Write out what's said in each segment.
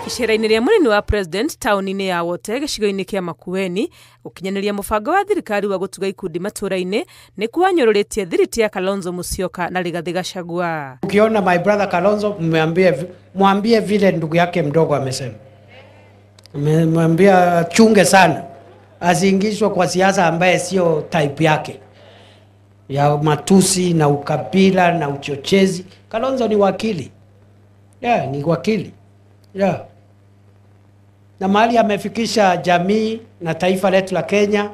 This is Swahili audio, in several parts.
Icera-inĩ rĩa mũnini wa president taũni-inĩ ya Wote gĩcigo-inĩ kĩa Makueni gũkinyanĩria mũbango wa thirikari wa gũtuga ikundi matũra-inĩ nĩ kwanyũrũrĩtie thiriti ya Kalonzo Musyoka na Rigathi Gachagua. Ukiona my brother Kalonzo, mwambie vile ndugu yake mdogo amesema. Mwambie chunge sana asiingishwe kwa siasa ambaye sio type yake ya matusi na ukabila na uchochezi. Kalonzo ni wakili. Yeah, ni wakili. Yeah. Na mahali amefikisha jamii na taifa letu la Kenya,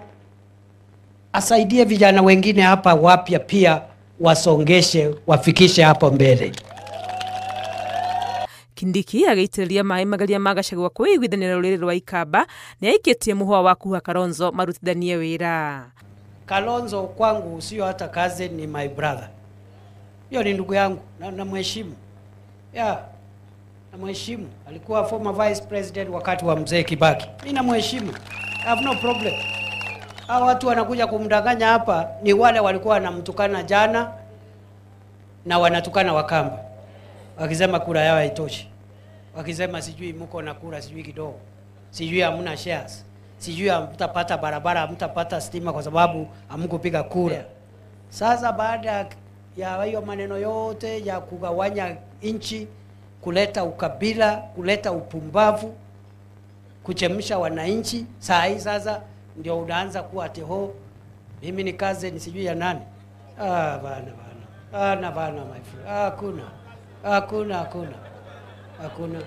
asaidie vijana wengine hapa wapya pia wasongeshe, wafikishe hapo mbele. Kindiki agĩitĩrĩria maĩ mageria ma Gachagua kwĩiguithania na rũrĩrĩ rwa Ikamba nĩ aikĩtie mũhũa wa kuha Kalonzo marutithanie wĩra. Kalonzo kwangu sio hata cousin, ni my brother. Hiyo ni ndugu yangu na namheshimu. Yeah. Namheshimu. Alikuwa former vice president wakati wa Mzee Kibaki. Mimi namheshimu. I have no problem. Hao watu wanakuja kumdanganya hapa ni wale walikuwa wanamtukana jana na wanatukana Wakamba. Wakisema kura yao haitoshi. Wakisema sijui mko na kura sijui kidogo. Sijui hamna shares. Sijui hamtapata barabara, hamtapata stima kwa sababu hamkupiga kura. Yeah. Sasa baada ya hiyo maneno yote ya kugawanya nchi, kuleta ukabila, kuleta upumbavu, kuchemsha wananchi, saa hii sasa ndio unaanza kuwa ati ho mimi ni cousin sijui ya nani. Ah, bana bana. Ah, na bana my friend. Ah, hakuna. Hakuna, hakuna. Hakuna.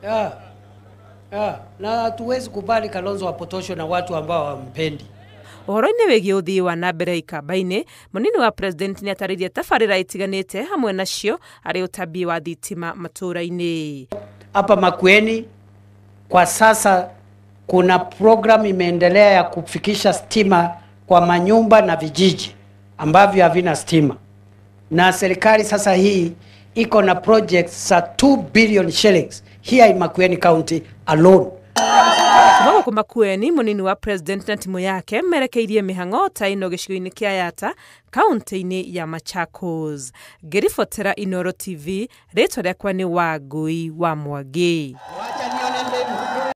Ah. Ah, na hatuwezi kubali Kalonzo apotoshwe na watu ambao hawampendi. Ũhoro-inĩ wĩgiĩ ũthii wa na mbere Ikamba-inĩ, mũnini wa president nĩ atarĩirie tabarĩra itiganĩte hamwe nacio arĩ ũtambi wa thitima matũra-inĩ. Hapa Makueni kwa sasa kuna program imeendelea ya kufikisha stima kwa manyumba na vijiji ambavyo havina stima. Na serikali sasa hii iko na projects za 2 billion shillings here in Makueni County alone. Kuma gũkũ Makueni, mũnini wa president na timu yake merekeirie mĩhang'o ta ĩno gĩcigo-inĩ kĩa Yatta kaunti-inĩ ya Machakos. Ngĩribotera Inooro TV, rĩtwa rĩakwa nĩ Wangui wa Mwangi. Wacha nione mbegu.